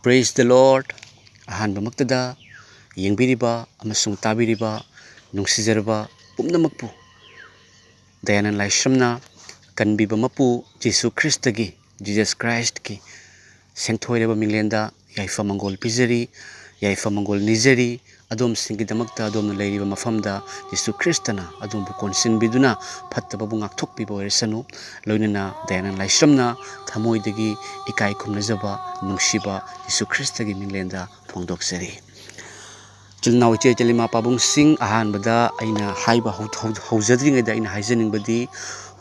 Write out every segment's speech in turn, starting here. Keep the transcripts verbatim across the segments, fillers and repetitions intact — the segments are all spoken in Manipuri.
Praise the Lord. ꯑꯍꯥꯟꯕꯃꯛꯇꯗ ꯌꯦꯡꯕꯤꯔꯤꯕ ꯑꯃꯁꯨꯡ ꯇꯥꯕꯤꯔꯤꯕ ꯅꯨꯡꯁꯤꯖꯔꯕ ꯄꯨꯝꯅꯃꯛꯄꯨ ꯗꯌꯥꯅꯟ ꯂꯥꯏꯁ꯭ꯔꯝꯅ ꯀꯟꯕꯤꯕ ꯃꯄꯨ ꯖꯤꯁꯨ ꯈ꯭ꯔꯤꯁꯇꯒꯤ, Jesus Christꯀꯤ ꯁꯦꯡꯊꯣꯏꯔꯕ ꯃꯤꯡꯂꯦꯟꯗ ꯌꯥꯏꯐ ꯃꯪꯒꯣꯜ ꯄꯤꯖꯔꯤ, ꯌꯥꯏꯐ ꯃꯪꯒꯣꯜ ꯅꯤꯖꯔꯤ꯫ ꯑꯗꯣꯝꯁꯤꯡꯒꯤꯗꯃꯛꯇ ꯑꯗꯣꯝꯅ ꯂꯩꯔꯤꯕ ꯃꯐꯝꯗ ꯖꯤꯁꯨ ꯈ꯭ꯔꯤꯁꯇꯅ ꯑꯗꯣꯝꯕꯨ ꯀꯣꯟꯁꯤꯟꯕꯤꯗꯨꯅ ꯐꯠꯇꯕꯕꯨ ꯉꯥꯛꯊꯣꯛꯄꯤꯕ ꯑꯣꯏꯔꯁꯅꯨ꯫ ꯂꯣꯏꯅꯅ ꯗꯌꯥꯅꯟ ꯂꯥꯏꯁ꯭ꯔꯝꯅ ꯊꯃꯣꯏꯗꯒꯤ ꯏꯀꯥꯏ ꯈꯨꯝꯅꯖꯕ ꯅꯨꯡꯁꯤꯕ ꯖꯤꯁꯨ ꯈ꯭ꯔꯤꯁꯇꯒꯤ ꯃꯤꯡꯂꯦꯟꯗ ꯐꯣꯡꯗꯣꯛꯆꯔꯤ꯫ ꯏꯆꯤꯜ ꯏꯅꯥꯎ, ꯏꯆꯦ ꯏꯆꯜ, ꯏꯃꯥ ꯄꯥꯕꯨꯡꯁꯤꯡ, ꯑꯍꯥꯟꯕꯗ ꯑꯩꯅ ꯍꯥꯏꯕ ꯍꯧ-, ꯍꯧ-, ꯍꯧꯖꯗ꯭ꯔꯤꯉꯩꯗ ꯑꯩꯅ ꯍꯥꯏꯖꯅꯤꯡꯕꯗꯤ,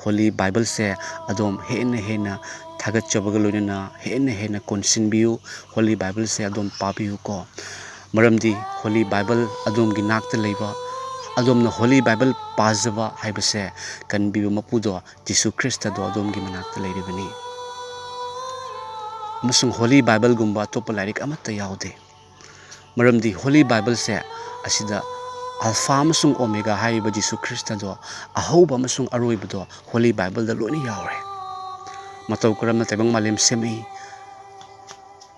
Holy Bibleꯁꯦ ꯑꯗꯣꯝ ꯍꯦꯟꯅ ꯍꯦꯟꯅ ꯊꯥꯒꯠꯆꯕꯒ ꯂꯣꯏꯅꯅ ꯍꯦꯟꯅ ꯍꯦꯟꯅ ꯀꯣꯟꯁꯤꯟꯕꯤꯌꯨ꯫ Holy Bibleꯁꯦ ꯑꯗꯣꯝ ꯄꯥꯕꯤꯌꯨꯀꯣ꯫ ꯃꯔꯝꯗꯤ Holy Bible ꯑꯗꯣꯝꯒꯤ ꯅꯥꯛꯇ ꯂꯩꯕ, ꯑꯗꯣꯝꯅ Holy Bible ꯄꯥꯖꯕ ꯍꯥꯏꯕꯁꯦ ꯀꯟꯕꯤꯕ ꯃꯄꯨꯗꯣ, ꯖꯤꯁꯨ ꯈ꯭ꯔꯤꯁꯇꯗꯣ ꯑꯗꯣꯝꯒꯤ ꯃꯅꯥꯛꯇ ꯂꯩꯔꯤꯕꯅꯤ꯫ ꯑꯃꯁꯨꯡ Holy Bibleꯒꯨꯝꯕ ꯑꯇꯣꯞꯄ ꯂꯥꯏꯔꯤꯛ ꯑꯃꯠꯇ ꯌꯥꯎꯗꯦ꯫ ꯃꯔꯝꯗꯤ Holy Bibleꯁꯦ ꯑꯁꯤꯗ Alpha ꯑꯃꯁꯨꯡ Omega ꯍꯥꯏꯔꯤꯕ ꯖꯤꯁꯨ ꯈ꯭ꯔꯤꯁꯇꯗꯣ, ꯑꯍꯧꯕ ꯑꯃꯁꯨꯡ ꯑꯔꯣꯏꯕꯗꯣ Holy Bibleꯗ ꯂꯣꯏꯅ ꯌꯥꯎꯔꯦ꯫ ꯃꯇꯧ ꯀꯔꯝꯅ ꯇꯥꯏꯕꯪ ꯃꯥꯂꯦꯝ ꯁꯦꯝꯃꯛꯏ,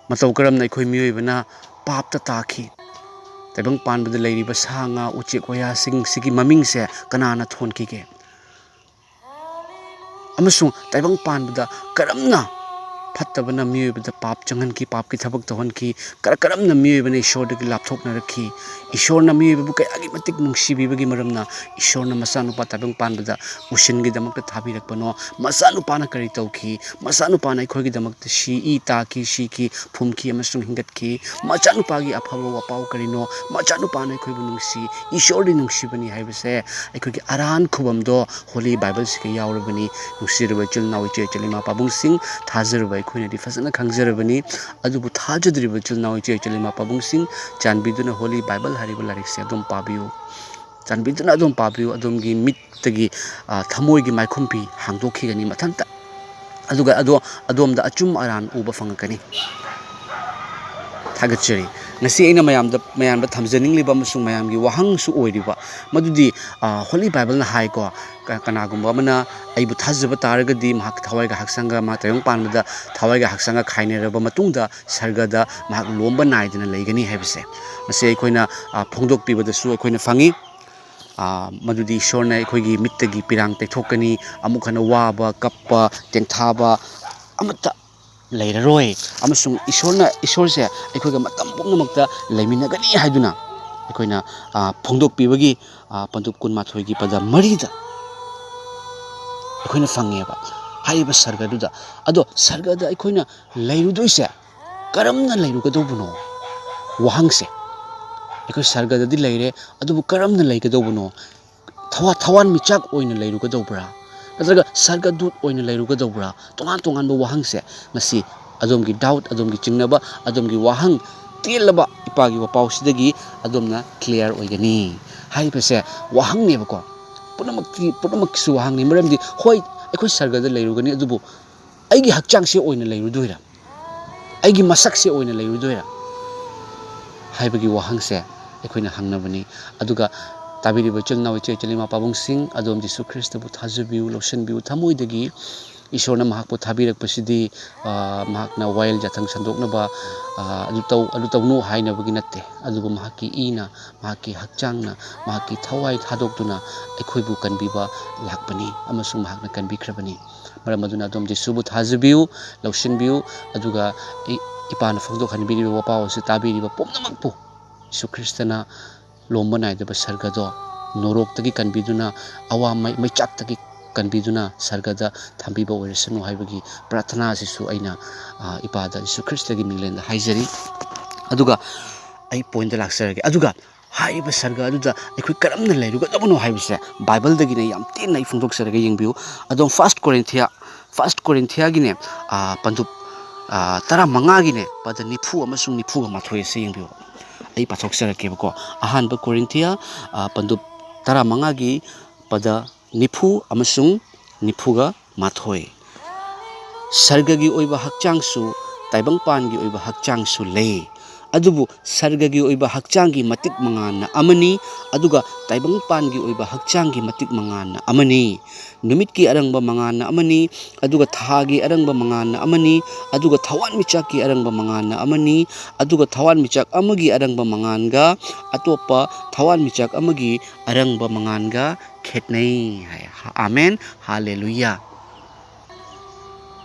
ꯃꯇꯧ ꯀꯔꯝꯅ ꯑꯩꯈꯣꯏ ꯃꯤꯑꯣꯏꯕꯅ ꯄꯥꯞꯇ ꯇꯥꯈꯤ, ꯇꯥꯏꯕꯪ ꯄꯥꯟꯕꯗ ꯂꯩꯔꯤꯕ ꯁꯥ ꯉꯥ, ꯎꯆꯦꯛ ꯋꯥꯌꯥꯁꯤꯡꯁꯤꯒꯤ ꯃꯃꯤꯡꯁꯦ ꯀꯅꯥꯅ ꯊꯣꯟꯈꯤꯒꯦ, ꯑꯃꯁꯨꯡ ꯇꯥꯏꯕꯪ ꯄꯥꯟꯕꯗ ꯀꯔꯝꯅ ꯐꯠꯇꯕꯅ ꯃꯤꯑꯣꯏꯕꯗ ꯄꯥꯞ ꯆꯪꯍꯟꯈꯤ, ꯄꯥꯞꯀꯤ ꯊꯕꯛ ꯇꯧꯍꯟꯈꯤ, ꯀꯔ-, ꯀꯔꯝꯅ ꯃꯤꯑꯣꯏꯕꯅ ꯏꯁꯣꯔꯗꯒꯤ ꯂꯥꯞꯊꯣꯛꯅꯔꯛꯈꯤ, ꯏꯁꯣꯔꯅ ꯃꯤꯑꯣꯏꯕꯕꯨ ꯀꯌꯥꯒꯤ ꯃꯇꯤꯛ ꯅꯨꯡꯁꯤꯕꯤꯕꯒꯤ ꯃꯔꯝꯅ ꯏꯁꯣꯔꯅ ꯃꯆꯥꯅꯨꯄꯥ ꯇꯥꯏꯕꯪ ꯄꯥꯟꯕꯗ ꯎꯁꯤꯟꯒꯤꯗꯃꯛꯇ ꯊꯥꯕꯤꯔꯛꯄꯅꯣ, ꯃꯆꯥꯅꯨꯄꯥꯅ ꯀꯔꯤ ꯇꯧꯈꯤ, ꯃꯆꯥꯅꯨꯄꯥꯅ ꯑꯩꯈꯣꯏꯒꯤꯗꯃꯛꯇ ꯁꯤ, ꯏ ꯇꯥꯈꯤ, ꯁꯤꯈꯤ, ꯐꯨꯝꯈꯤ ꯑꯃꯁꯨꯡ ꯍꯤꯡꯒꯠꯈꯤ꯫ ꯃꯆꯥꯅꯨꯄꯥꯒꯤ ꯑꯐꯕ ꯋꯥꯄꯥꯎ ꯀꯔꯤꯅꯣ? ꯃꯆꯥꯅꯨꯄꯥꯅ ꯑꯩꯈꯣꯏꯕꯨ ꯅꯨꯡꯁꯤ, ꯏꯁꯣꯔꯗꯤ ꯅꯨꯡꯁꯤꯕꯅꯤ ꯍꯥꯏꯕꯁꯦ ꯑꯩꯈꯣꯏꯒꯤ ꯑꯔꯥꯟ ꯈꯨꯕꯝꯗꯣ Holy Bibleꯁꯤꯒ ꯌꯥꯎꯔꯕꯅꯤ꯫ ꯅꯨꯡꯁꯤꯔꯕ ꯏꯆꯤꯜ ꯏꯅꯥꯎ, ꯏꯆꯦ ꯏꯆꯜ, ꯏꯃꯥ ꯄꯥꯕꯨꯡꯁꯤꯡ, ꯊꯥꯖꯔꯕ ꯑꯩꯈꯣꯏꯅꯗꯤ ꯐꯖꯅ ꯈꯪꯖꯔꯕꯅꯤ꯫ ꯑꯗꯨꯕꯨ ꯊꯥꯖꯗ꯭ꯔꯤꯕ ꯏꯆꯤꯜ ꯏꯅꯥꯎ, ꯏꯆꯦ ꯏꯆꯜ, ꯏꯃꯥ ꯄꯥꯕꯨꯡꯁꯤꯡ, ꯆꯥꯟꯕꯤꯗꯨꯅ Holy Bible ꯍꯥꯏꯔꯤꯕ ꯂꯥꯏꯔꯤꯛꯁꯦ ꯑꯗꯨꯝ ꯄꯥꯕꯤꯌꯨ꯫ ꯆꯥꯟꯕꯤꯗꯨꯅ ꯑꯗꯨꯝ ꯄꯥꯕꯤꯌꯨ꯫ ꯑꯗꯣꯝꯒꯤ ꯃꯤꯠꯇꯒꯤ, ꯑ, ꯊꯃꯣꯏꯒꯤ ꯃꯥꯏꯈꯨꯝꯕꯤ ꯍꯥꯡꯗꯣꯛꯈꯤꯒꯅꯤ ꯃꯊꯟꯇ꯫ ꯑꯗꯨꯒ ꯑꯗꯣ-, ꯑꯗꯣꯝꯗ ꯑꯆꯨꯝ ꯑꯔꯥꯟ ꯎꯕ ꯐꯪꯉꯛꯀꯅꯤ꯫ ꯊꯥꯒꯠꯆꯔꯤ꯫ ꯉꯁꯤ ꯑꯩꯅ ꯃꯌꯥꯝꯗ, ꯃꯌꯥꯝꯗ ꯊꯝꯖꯅꯤꯡꯂꯤꯕ ꯑꯃꯁꯨꯡ ꯃꯌꯥꯝꯒꯤ ꯋꯥꯍꯪꯁꯨ ꯑꯣꯏꯔꯤꯕ, ꯃꯗꯨꯗꯤ, ꯑ, Holy Bible ꯅ ꯍꯥꯏꯀꯣ, ꯀ-, ꯀꯅꯥꯒꯨꯝꯕ ꯑꯃꯅ ꯑꯩꯕꯨ ꯊꯥꯖꯕ ꯇꯥꯔꯒꯗꯤ ꯃꯍꯥꯛ ꯊꯋꯥꯏꯒ ꯍꯛꯆꯥꯡꯒ, ꯃꯥ ꯇꯥꯏꯕꯪ ꯄꯥꯟꯕꯗ ꯊꯋꯥꯏꯒ ꯍꯛꯆꯥꯡꯒ ꯈꯥꯏꯅꯔꯕ ꯃꯇꯨꯡꯗ ꯁꯔꯒꯗ ꯃꯍꯥꯛ ꯂꯣꯝꯕ ꯅꯥꯏꯗꯅ ꯂꯩꯒꯅꯤ ꯍꯥꯏꯕꯁꯦ, ꯃꯁꯤ ꯑꯩꯈꯣꯏꯅ, ꯑ, ꯐꯣꯡꯗꯣꯛꯄꯤꯕꯗꯁꯨ ꯑꯩꯈꯣꯏꯅ ꯐꯪꯉꯤ꯫ ꯑ, ꯃꯗꯨꯗꯤ ꯏꯁꯣꯔꯅ ꯑꯩꯈꯣꯏꯒꯤ ꯃꯤꯠꯇꯒꯤ ꯄꯤꯔꯥꯡ ꯇꯩꯊꯣꯛꯀꯅꯤ, ꯑꯃꯨꯛ ꯍꯟꯅ ꯋꯥꯕ, ꯀꯞꯄ, ꯇꯦꯟꯊꯥꯕ ꯑꯃꯠꯇ ꯂꯩꯔꯔꯣꯏ꯫ ꯑꯃꯁꯨꯡ ꯏꯁꯣꯔꯅ, ꯏꯁꯣꯔꯁꯦ ꯑꯩꯈꯣꯏꯒ ꯃꯇꯝ ꯄꯨꯝꯅꯃꯛꯇ ꯂꯩꯃꯤꯟꯅꯒꯅꯤ ꯍꯥꯏꯗꯨꯅ ꯑꯩꯈꯣꯏꯅ, ꯑ, ꯐꯣꯡꯗꯣꯛꯄꯤꯕꯒꯤ, ꯑ, ꯄꯟꯗꯨꯞ ꯀꯨꯟꯃꯥꯊꯣꯏꯒꯤ ꯄꯗ ꯃꯔꯤꯗ ꯑꯩꯈꯣꯏꯅ ꯐꯪꯉꯦꯕ꯫ ꯍꯥꯏꯔꯤꯕ ꯁꯔꯒꯗꯨꯗ, ꯑꯗꯣ ꯁꯔꯒꯗ ꯑꯩꯈꯣꯏꯅ ꯂꯩꯔꯨꯗꯣꯏꯁꯦ ꯀꯔꯝꯅ ꯂꯩꯔꯨꯒꯗꯧꯕꯅꯣ? ꯋꯥꯍꯪꯁꯦ, ꯑꯩꯈꯣꯏ ꯁꯔꯒꯗꯗꯤ ꯂꯩꯔꯦ, ꯑꯗꯨꯕꯨ ꯀꯔꯝꯅ ꯂꯩꯒꯗꯧꯕꯅꯣ? ꯊꯋꯥ-, ꯊꯋꯥꯟꯃꯤꯆꯥꯛ ꯑꯣꯏꯅ ꯂꯩꯔꯨꯒꯗꯧꯕ꯭ꯔꯥ? ꯅꯠꯇ꯭ꯔꯒ ꯁꯔꯒꯗꯨꯠ ꯑꯣꯏꯅ ꯂꯩꯔꯨꯒꯗꯧꯕ꯭ꯔꯥ? ꯇꯣꯉꯥꯟ ꯇꯣꯉꯥꯟꯕ ꯋꯥꯍꯪꯁꯦ ꯉꯁꯤ ꯑꯗꯣꯝꯒꯤ doubt, ꯑꯗꯣꯝꯒꯤ ꯆꯤꯡꯅꯕ, ꯑꯗꯣꯝꯒꯤ ꯋꯥꯍꯪ ꯇꯦꯜꯂꯕ ꯏꯄꯥꯒꯤ ꯋꯥꯄꯥꯎꯁꯤꯗꯒꯤ ꯑꯗꯣꯝꯅ clear ꯑꯣꯏꯒꯅꯤ꯫ ꯍꯥꯏꯔꯤꯕꯁꯦ ꯋꯥꯍꯪꯅꯦꯕꯀꯣ꯫ ꯄꯨꯝꯅꯃꯛꯇꯤ, ꯄꯨꯝꯅꯃꯛꯀꯤꯁꯨ ꯋꯥꯍꯪꯅꯤ꯫ ꯃꯔꯝꯗꯤ, ꯍꯣꯏ, ꯑꯩꯈꯣꯏ ꯁꯔꯒꯗ ꯂꯩꯔꯨꯒꯅꯤ, ꯑꯗꯨꯕꯨ ꯑꯩꯒꯤ ꯍꯛꯆꯥꯡꯁꯦ ꯑꯣꯏꯅ ꯂꯩꯔꯨꯗꯣꯏꯔꯥ? ꯑꯩꯒꯤ ꯃꯁꯛꯁꯦ ꯑꯣꯏꯅ ꯂꯩꯔꯨꯗꯣꯏꯔꯥ? ꯍꯥꯏꯕꯒꯤ ꯋꯥꯍꯪꯁꯦ ꯑꯩꯈꯣꯏꯅ ꯍꯪꯅꯕꯅꯤ꯫ ꯑꯗꯨꯒ ꯇꯥꯕꯤꯔꯤꯕ ꯏꯆꯤꯜ ꯏꯅꯥꯎ, ꯏꯆꯦ ꯏꯆꯜ, ꯏꯃꯥ ꯄꯥꯕꯨꯡꯁꯤꯡ, ꯑꯗꯣꯝ ꯖꯤꯁꯨ ꯈ꯭ꯔꯤꯁꯇꯕꯨ ꯊꯥꯖꯕꯤꯌꯨ, ꯂꯧꯁꯤꯟꯕꯤꯌꯨ꯫ ꯊꯃꯣꯏꯗꯒꯤ ꯏꯁꯣꯔꯅ ꯃꯍꯥꯛꯄꯨ ꯊꯥꯕꯤꯔꯛꯄꯁꯤꯗꯤ, ꯑ, ꯃꯍꯥꯛꯅ ꯋꯥꯌꯦꯜ ꯌꯥꯊꯪ ꯁꯟꯗꯣꯛꯅꯕ, ꯑ, ꯑꯗꯨ ꯇꯧ, ꯑꯗꯨ ꯇꯧꯅꯨ ꯍꯥꯏꯅꯕꯒꯤ ꯅꯠꯇꯦ, ꯑꯗꯨꯕꯨ ꯃꯍꯥꯛꯀꯤ ꯏꯅ, ꯃꯍꯥꯛꯀꯤ ꯍꯛꯆꯥꯡꯅ, ꯃꯍꯥꯛꯀꯤ ꯊꯋꯥꯏ ꯊꯥꯗꯣꯛꯇꯨꯅ ꯑꯩꯈꯣꯏꯕꯨ ꯀꯟꯕꯤꯕ ꯂꯥꯛꯄꯅꯤ ꯑꯃꯁꯨꯡ ꯃꯍꯥꯛꯅ ꯀꯟꯕꯤꯈ꯭ꯔꯕꯅꯤ꯫ ꯃꯔꯝ ꯑꯗꯨꯅ ꯑꯗꯣꯝ ꯖꯤꯁꯨꯕꯨ ꯊꯥꯖꯕꯤꯌꯨ, ꯂꯧꯁꯤꯟꯕꯤꯌꯨ, ꯑꯗꯨꯒ ꯏ-, ꯏꯄꯥꯅ ꯐꯣꯡꯗꯣꯛꯍꯟꯕꯤꯔꯤꯕ ꯋꯥꯄꯥꯎ ꯑꯁꯤ ꯇꯥꯕꯤꯔꯤꯕ ꯄꯨꯝꯅꯃꯛꯄꯨ ꯖꯤꯁꯨ ꯈ꯭ꯔꯤꯁꯇꯅ ꯂꯣꯝꯕ ꯅꯥꯏꯗꯕ ꯁꯔꯒꯗꯣ, ꯅꯣꯔꯣꯛꯇꯒꯤ ꯀꯟꯕꯤꯗꯨꯅ, ꯑꯋꯥ ꯃꯩ-, ꯃꯩꯆꯥꯛꯇꯒꯤ ꯀꯟꯕꯤꯗꯨꯅ ꯁꯔꯒꯗ ꯊꯝꯕꯤꯕ ꯑꯣꯏꯔꯁꯅꯨ ꯍꯥꯏꯕꯒꯤ ꯄ꯭ꯔꯥꯊꯅꯥ ꯑꯁꯤꯁꯨ ꯑꯩꯅ, ꯑ, ꯏꯄꯥꯗ ꯖꯤꯁꯨ ꯈ꯭ꯔꯤꯁꯇꯒꯤ ꯃꯤꯡꯂꯦꯟꯗ ꯍꯥꯏꯖꯔꯤ꯫ ꯑꯗꯨꯒ ꯑꯩ ꯄꯣꯏꯟꯗ ꯂꯥꯛꯆꯔꯒꯦ꯫ ꯑꯗꯨꯒ ꯍꯥꯏꯔꯤꯕ ꯁꯔꯒ ꯑꯗꯨꯗ ꯑꯩꯈꯣꯏ ꯀꯔꯝꯅ ꯂꯩꯔꯨꯒꯗꯕꯅꯣ ꯍꯥꯏꯕꯁꯦ ꯕꯥꯏꯕꯜꯗꯒꯤꯅꯦ ꯌꯥꯝ ꯇꯦꯟꯅ ꯑꯩ ꯐꯣꯡꯗꯣꯛꯆꯔꯒ ꯌꯦꯡꯕꯤꯌꯨ꯫ ꯑꯗꯣꯝ ꯐꯥꯔꯁ ꯀꯣꯔꯤꯟꯊꯤꯌꯥ, ꯐꯥꯔꯁ ꯀꯣꯔꯤꯟꯊꯤꯌꯥꯒꯤꯅꯦ, ꯑ, ꯄꯟꯗꯨꯞ, ꯑ, ꯇꯔꯥꯃꯉꯥꯒꯤꯅꯦ, ꯄꯗ ꯅꯤꯐꯨ ꯑꯃꯁꯨꯡ ꯅꯤꯐꯨꯒ ꯃꯥꯊꯣꯏ ꯑꯁꯤ ꯌꯦꯡꯕꯤꯌꯨ꯫ ꯑꯩ ꯄꯥꯊꯣꯛꯆꯔꯛꯀꯦꯕꯀꯣ꯫ ꯑꯍꯥꯟꯕ ꯀꯣꯔꯤꯟꯊꯤꯌꯥ, ꯑ, ꯄꯟꯗꯨꯞ ꯇꯔꯥꯃꯉꯥꯒꯤ ꯄꯗ ꯅꯤꯐꯨ ꯑꯃꯁꯨꯡ ꯅꯤꯐꯨꯒ ꯃꯥꯊꯣꯏ꯫ ꯁꯔꯒꯒꯤ ꯑꯣꯏꯕ ꯍꯛꯆꯥꯡꯁꯨ, ꯇꯥꯏꯕꯪꯄꯥꯟꯒꯤ ꯑꯣꯏꯕ ꯍꯛꯆꯥꯡꯁꯨ ꯂꯩ꯫ ꯑꯗꯨꯕꯨ ꯁꯔꯒꯒꯤ ꯑꯣꯏꯕ ꯍꯛꯆꯥꯡꯒꯤ ꯃꯇꯤꯛ ꯃꯉꯥꯜꯅ ꯑꯃꯅꯤ, ꯑꯗꯨꯒ ꯇꯥꯏꯕꯪꯄꯥꯟꯒꯤ ꯑꯣꯏꯕ ꯍꯛꯆꯥꯡꯒꯤ ꯃꯇꯤꯛ ꯃꯉꯥꯜꯅ ꯑꯃꯅꯤ꯫ ꯅꯨꯃꯤꯠꯀꯤ ꯑꯔꯪꯕ ꯃꯉꯥꯜꯅ ꯑꯃꯅꯤ, ꯑꯗꯨꯒ ꯊꯥꯒꯤ ꯑꯔꯪꯕ ꯃꯉꯥꯜꯅ ꯑꯃꯅꯤ, ꯑꯗꯨꯒ ꯊꯋꯥꯟꯃꯤꯆꯥꯛꯀꯤ ꯑꯔꯪꯕ ꯃꯉꯥꯜꯅ ꯑꯃꯅꯤ, ꯑꯗꯨꯒ ꯊꯋꯥꯟꯃꯤꯆꯥꯛ ꯑꯃꯒꯤ ꯑꯔꯪꯕ ꯃꯉꯥꯜꯒ ꯑꯇꯣꯞꯄ ꯊꯋꯥꯟꯃꯤꯆꯥꯛ ꯑꯃꯒꯤ ꯑꯔꯪꯕ ꯃꯉꯥꯜꯒ ꯈꯦꯠꯅꯩ ꯍꯥꯏ꯫ ꯑꯥꯃꯦꯟ, ꯍꯥꯂꯦꯂꯨꯌꯥ꯫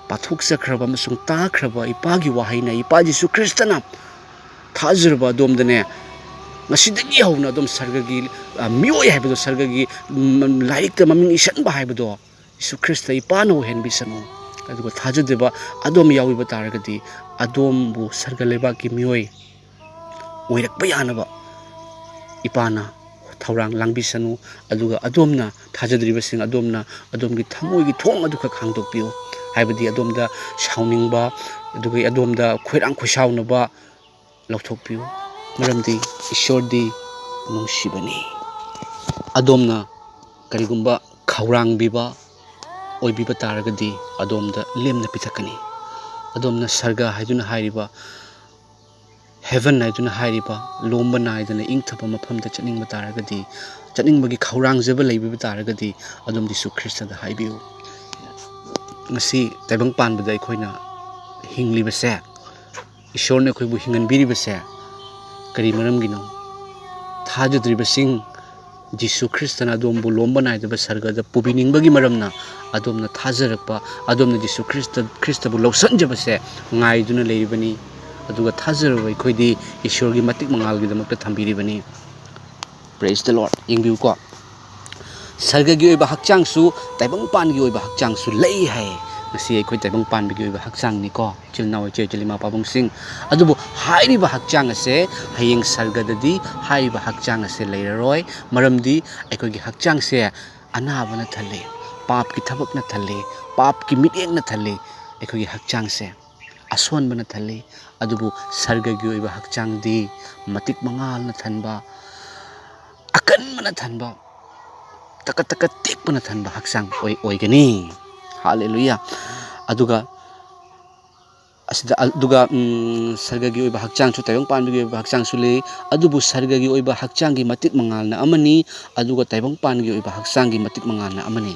ꯄꯥꯊꯣꯛꯆꯈ꯭ꯔꯕ ꯑꯃꯁꯨꯡ ꯇꯥꯈ꯭ꯔꯕ ꯏꯄꯥꯒꯤ ꯋꯥꯍꯩꯅ, ꯏꯄꯥ ꯖꯤꯁꯨ ꯈ꯭ꯔꯤꯁꯇꯅ ꯊꯥꯖꯔꯕ ꯑꯗꯣꯝꯗꯅꯦ, ꯉꯁꯤꯗꯒꯤ ꯍꯧꯅ ꯑꯗꯨꯝ ꯁꯔꯒꯒꯤ, ꯑ, ꯃꯤꯑꯣꯏ ꯍꯥꯏꯕꯗꯣ, ꯁꯔꯒꯒꯤ, ꯎꯝ, ꯂꯥꯏꯔꯤꯛꯇ ꯃꯃꯤꯡ ꯏꯁꯟꯕ ꯍꯥꯏꯕꯗꯣ ꯖꯤꯁꯨ ꯈ꯭ꯔꯤꯁꯇ ꯏꯄꯥꯅ ꯑꯣꯏꯍꯟꯕꯤꯁꯅꯨ꯫ ꯑꯗꯨꯒ ꯊꯥꯖꯗꯕ ꯑꯗꯣꯝ ꯌꯥꯎꯕꯤꯕ ꯇꯥꯔꯒꯗꯤ, ꯑꯗꯣꯝꯕꯨ ꯁꯔꯒ ꯂꯩꯕꯥꯛꯀꯤ ꯃꯤꯑꯣꯏ ꯑꯣꯏꯔꯛꯄ ꯌꯥꯅꯕ ꯏꯄꯥꯅ ꯊꯧꯔꯥꯡ ꯂꯥꯡꯕꯤꯁꯅꯨ꯫ ꯑꯗꯨꯒ ꯑꯗꯣꯝꯅ ꯊꯥꯖꯗ꯭ꯔꯤꯕꯁꯤꯡ ꯑꯗꯣꯝꯅ ꯑꯗꯣꯝꯒꯤ ꯊꯃꯣꯏꯒꯤ ꯊꯣꯡ ꯑꯗꯨꯈꯛ ꯍꯥꯡꯗꯣꯛꯄꯤꯌꯨ꯫ ꯍꯥꯏꯕꯗꯤ ꯑꯗꯣꯝꯗ ꯁꯥꯎꯅꯤꯡꯕ, ꯑꯗꯨꯒ ꯑꯗꯣꯝꯗ ꯈꯣꯏꯔꯥꯡ ꯈꯣꯏꯁꯥꯎꯅꯕ ꯂꯧꯊꯣꯛꯄꯤꯌꯨ꯫ ꯃꯔꯝꯗꯤ ꯏꯁꯣꯔꯗꯤ ꯅꯨꯡꯁꯤꯕꯅꯤ꯫ ꯑꯗꯣꯝꯅ ꯀꯔꯤꯒꯨꯝꯕ ꯈꯧꯔꯥꯡꯕꯤꯕ ꯑꯣꯏꯕꯤꯕ ꯇꯥꯔꯒꯗꯤ ꯑꯗꯣꯝꯗ ꯂꯦꯝꯅ ꯄꯤꯊꯛꯀꯅꯤ꯫ ꯑꯗꯣꯝꯅ ꯁꯔꯒ ꯍꯥꯏꯗꯨꯅ ꯍꯥꯏꯔꯤꯕ, ꯍꯦꯚꯟ ꯍꯥꯏꯗꯨꯅ ꯍꯥꯏꯔꯤꯕ ꯂꯣꯝꯕ ꯅꯥꯏꯗꯅ ꯏꯪꯊꯕ ꯃꯐꯝꯗ ꯆꯠꯅꯤꯡꯕ ꯇꯥꯔꯒꯗꯤ, ꯆꯠꯅꯤꯡꯕꯒꯤ ꯈꯧꯔꯥꯡꯖꯕ ꯂꯩꯕꯤꯕ ꯇꯥꯔꯒꯗꯤ, ꯑꯗꯣꯝ ꯖꯤꯁꯨ ꯈ꯭ꯔꯤꯁꯇꯗ ꯍꯥꯏꯕꯤꯌꯨ꯫ ꯉꯁꯤ ꯇꯥꯏꯕꯪ ꯄꯥꯟꯕꯗ ꯑꯩꯈꯣꯏꯅ ꯍꯤꯡꯂꯤꯕꯁꯦ, ꯏꯁꯣꯔꯅ ꯑꯩꯈꯣꯏꯕꯨ ꯍꯤꯡꯍꯟꯕꯤꯔꯤꯕꯁꯦ ꯀꯔꯤ ꯃꯔꯝꯒꯤꯅꯣ? ꯊꯥꯖꯗ꯭ꯔꯤꯕꯁꯤꯡ, ꯖꯤꯁꯨ ꯈ꯭ꯔꯤꯁꯇꯅ ꯑꯗꯣꯝꯕꯨ ꯂꯣꯝꯕ ꯅꯥꯏꯗꯕ ꯁꯔꯒꯗ ꯄꯨꯕꯤꯅꯤꯡꯕꯒꯤ ꯃꯔꯝꯅ, ꯑꯗꯣꯝꯅ ꯊꯥꯖꯔꯛꯄ, ꯑꯗꯣꯝꯅ ꯖꯤꯁꯨ ꯈ꯭ꯔꯤꯁꯇ, ꯈ꯭ꯔꯤꯁꯇꯕꯨ ꯂꯧꯁꯟꯖꯕꯁꯦ ꯉꯥꯏꯗꯨꯅ ꯂꯩꯔꯤꯕꯅꯤ꯫ ꯑꯗꯨꯒ ꯊꯥꯖꯔꯕ ꯑꯩꯈꯣꯏꯗꯤ ꯏꯁꯣꯔꯒꯤ ꯃꯇꯤꯛ ꯃꯉꯥꯜꯒꯤꯗꯃꯛꯇ ꯊꯝꯕꯤꯔꯤꯕꯅꯤ꯫ Praise the Lord꯫ ꯌꯦꯡꯕꯤꯌꯨꯀꯣ, ꯁꯔꯒꯒꯤ ꯑꯣꯏꯕ ꯍꯛꯆꯥꯡꯁꯨ, ꯇꯥꯏꯕꯪꯄꯥꯟꯒꯤ ꯑꯣꯏꯕ ꯍꯛꯆꯥꯡꯁꯨ ꯂꯩ ꯍꯥꯏ꯫ ꯉꯁꯤ ꯑꯩꯈꯣꯏ ꯇꯥꯏꯕꯪ ꯄꯥꯟꯕꯒꯤ ꯑꯣꯏꯕ ꯍꯛꯆꯥꯡꯅꯤꯀꯣ, ꯏꯆꯤꯜ ꯏꯅꯥꯎ, ꯏꯆꯦ ꯏꯆꯤꯜ, ꯏꯃꯥ ꯄꯥꯕꯨꯡꯁꯤꯡ꯫ ꯑꯗꯨꯕꯨ ꯍꯥꯏꯔꯤꯕ ꯍꯛꯆꯥꯡ ꯑꯁꯦ ꯍꯌꯦꯡ ꯁꯔꯒꯗꯗꯤ ꯍꯥꯏꯔꯤꯕ ꯍꯛꯆꯥꯡ ꯑꯁꯦ ꯂꯩꯔꯔꯣꯏ꯫ ꯃꯔꯝꯗꯤ ꯑꯩꯈꯣꯏꯒꯤ ꯍꯛꯆꯥꯡꯁꯦ ꯑꯅꯥꯕꯅ ꯊꯜꯂꯤ, ꯄꯥꯞꯀꯤ ꯊꯕꯛꯅ ꯊꯜꯂꯤ, ꯄꯥꯞꯀꯤ ꯃꯤꯠꯌꯦꯡꯅ ꯊꯜꯂꯤ꯫ ꯑꯩꯈꯣꯏꯒꯤ ꯍꯛꯆꯥꯡꯁꯦ ꯑꯁꯣꯟꯕꯅ ꯊꯜꯂꯤ꯫ ꯑꯗꯨꯕꯨ ꯁꯔꯒꯒꯤ ꯑꯣꯏꯕ ꯍꯛꯆꯥꯡꯗꯤ ꯃꯇꯤꯛ ꯃꯉꯥꯜꯅ ꯊꯟꯕ, ꯑꯀꯟꯕꯅ ꯊꯟꯕ, ꯇꯀꯠ ꯇꯀꯠ ꯇꯦꯛꯄꯅ ꯊꯟꯕ ꯍꯛꯆꯥꯡ ꯑꯣꯏ-, ꯑꯣꯏꯒꯅꯤ꯫ ꯍꯥꯂꯦꯂꯨꯌꯥ꯫ ꯑꯗꯨꯒ ꯑꯁꯤꯗ ꯑꯗꯨꯒ ꯁꯔꯒꯒꯤ ꯑꯣꯏꯕ ꯍꯛꯆꯥꯡꯁꯨ, ꯇꯥꯏꯕꯪ ꯄꯥꯟꯕꯒꯤ ꯑꯣꯏꯕ ꯍꯛꯆꯥꯡꯁꯨ ꯂꯩ꯫ ꯑꯗꯨꯕꯨ ꯁꯔꯒꯒꯤ ꯑꯣꯏꯕ ꯍꯛꯆꯥꯡꯒꯤ ꯃꯇꯤꯛ ꯃꯉꯥꯜꯅ ꯑꯃꯅꯤ, ꯑꯗꯨꯒ ꯇꯥꯏꯕꯪ ꯄꯥꯟꯒꯤ ꯑꯣꯏꯕ ꯍꯛꯆꯥꯡꯒꯤ ꯃꯇꯤꯛ ꯃꯉꯥꯜꯅ ꯑꯃꯅꯤ꯫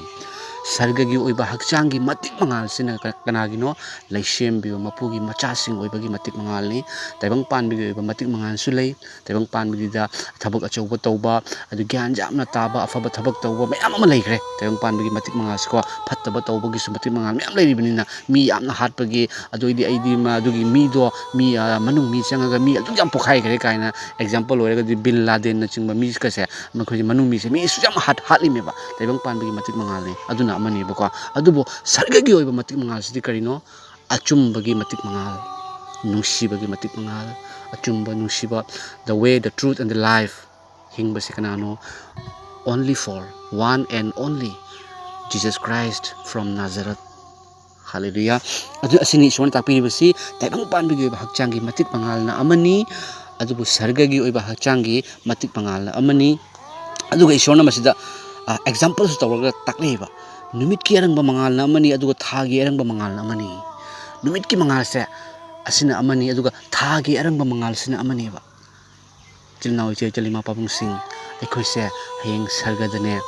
ꯁꯔꯒꯒꯤ ꯑꯣꯏꯕ ꯍꯛꯆꯥꯡꯒꯤ ꯃꯇꯤꯛ ꯃꯉꯥꯜꯁꯤꯅ ꯀ-, ꯀꯅꯥꯒꯤꯅꯣ? ꯂꯩꯁꯦꯝꯕꯤꯕ ꯃꯄꯨꯒꯤ ꯃꯆꯥꯁꯤꯡ ꯑꯣꯏꯕꯒꯤ ꯃꯇꯤꯛ ꯃꯉꯥꯜꯅꯤ꯫ ꯇꯥꯏꯕꯪ ꯄꯥꯟꯕꯒꯤ ꯑꯣꯏꯕ ꯃꯇꯤꯛ ꯃꯉꯥꯜꯁꯨ ꯂꯩ꯫ ꯇꯥꯏꯕꯪ ꯄꯥꯟꯕꯒꯤꯗ ꯊꯕꯛ ꯑꯆꯧꯕ ꯇꯧꯕ, ꯑꯗꯨ ꯒ꯭ꯌꯥꯟ ꯌꯥꯝꯅ ꯇꯥꯕ, ꯑꯐꯕ ꯊꯕꯛ ꯇꯧꯕ ꯃꯌꯥꯝ ꯑꯃ ꯂꯩꯈ꯭ꯔꯦ꯫ ꯇꯥꯏꯕꯪ ꯄꯥꯟꯕꯒꯤ ꯃꯇꯤꯛ ꯃꯉꯥꯜꯁꯤꯀꯣ, ꯐꯠꯇꯕ ꯇꯧꯕꯒꯤꯁꯨ ꯃꯇꯤꯛ ꯃꯉꯥꯜ ꯃꯌꯥꯝ ꯂꯩꯔꯤꯕꯅꯤꯅ, ꯃꯤ ꯌꯥꯝꯅ ꯍꯥꯠꯄꯒꯤ, ꯑꯗꯨ ꯑꯣꯏꯗꯤ ꯑꯩꯗꯤ ꯃ-, ꯑꯗꯨꯒꯤ ꯃꯤꯗꯣ, ꯃꯤ, ꯑ, ꯃꯅꯨꯡ ꯃꯤ ꯆꯪꯉꯒ ꯃꯤ ꯑꯗꯨꯛ ꯌꯥꯝ ꯄꯣꯛꯈꯥꯏꯈ꯭ꯔꯦ ꯀꯥꯏꯅ, example ꯑꯣꯏꯔꯒꯗꯤ ꯕꯤꯟ ꯂꯥꯗꯦꯟꯅꯆꯤꯡꯕ ꯃꯤꯒꯁꯦ, ꯃꯈꯣꯏꯁꯦ ꯃꯅꯨꯡ ꯃꯤꯁꯦ ꯃꯤ ꯑꯁꯨꯛ ꯌꯥꯝ ꯍꯥꯠ-, ꯍꯥꯠꯂꯤꯃꯦꯕ꯫ ꯇꯥꯏꯕꯪ ꯄꯥꯟꯕꯒꯤ ꯃꯇꯤꯛ ꯃꯉꯥꯜꯅꯤ, ꯑꯗꯨꯅ ꯑꯃꯅꯦꯕꯀꯣ꯫ ꯑꯗꯨꯕꯨ ꯁꯔꯒꯒꯤ ꯑꯣꯏꯕ ꯃꯇꯤꯛ ꯃꯉꯥꯜꯁꯤꯗꯤ ꯀꯔꯤꯅꯣ? ꯑꯆꯨꯝꯕꯒꯤ ꯃꯇꯤꯛ ꯃꯉꯥꯜ, ꯅꯨꯡꯁꯤꯕꯒꯤ ꯃꯇꯤꯛ ꯃꯉꯥꯜ, ꯑꯆꯨꯝꯕ, ꯅꯨꯡꯁꯤꯕ, the way, the truth and the life꯫ ꯍꯤꯡꯕꯁꯤ ꯀꯅꯥꯅꯣ? Only for one and only Jesus Christ from Nazareth꯫ ꯍꯥꯂꯦꯂꯨꯌꯥ꯫ ꯑꯗꯨ ꯑꯁꯤꯅꯤ ꯏꯁꯣꯔꯅ ꯇꯥꯛꯄꯤꯔꯤꯕꯁꯤ꯫ ꯇꯥꯏꯕꯪ ꯄꯥꯟꯕꯒꯤ ꯑꯣꯏꯕ ꯍꯛꯆꯥꯡꯒꯤ ꯃꯇꯤꯛ ꯃꯉꯥꯜꯅ ꯑꯃꯅꯤ, ꯑꯗꯨꯕꯨ ꯁꯔꯒꯒꯤ ꯑꯣꯏꯕ ꯍꯛꯆꯥꯡꯒꯤ ꯃꯇꯤꯛ ꯃꯉꯥꯜꯅ ꯑꯃꯅꯤ꯫ ꯑꯗꯨꯒ ꯏꯁꯣꯔꯅ ꯃꯁꯤꯗ, ꯑ, exampleꯁꯨ ꯇꯧꯔꯒ ꯇꯥꯛꯂꯛꯏꯕ꯫ ꯅꯨꯃꯤꯠꯀꯤ ꯑꯔꯪꯕ ꯃꯉꯥꯜꯅ ꯑꯃꯅꯤ, ꯑꯗꯨꯒ ꯊꯥꯒꯤ ꯑꯔꯪꯕ ꯃꯉꯥꯜꯅ ꯑꯃꯅꯤ꯫ ꯅꯨꯃꯤꯠꯀꯤ ꯃꯉꯥꯜꯁꯦ ꯑꯁꯤꯅ ꯑꯃꯅꯤ, ꯑꯗꯨꯒ ꯊꯥꯒꯤ ꯑꯔꯪꯕ ꯃꯉꯥꯜꯁꯤꯅ ꯑꯃꯅꯦꯕ꯫ ꯏꯆꯤꯜ ꯏꯅꯥꯎ, ꯏꯆꯦ ꯏꯆꯜ, ꯏꯃꯥ ꯄꯥꯕꯨꯡꯁꯤꯡ, ꯑꯩꯈꯣꯏꯁꯦ ꯍꯌꯦꯡ ꯁꯔꯒꯗꯅꯦ,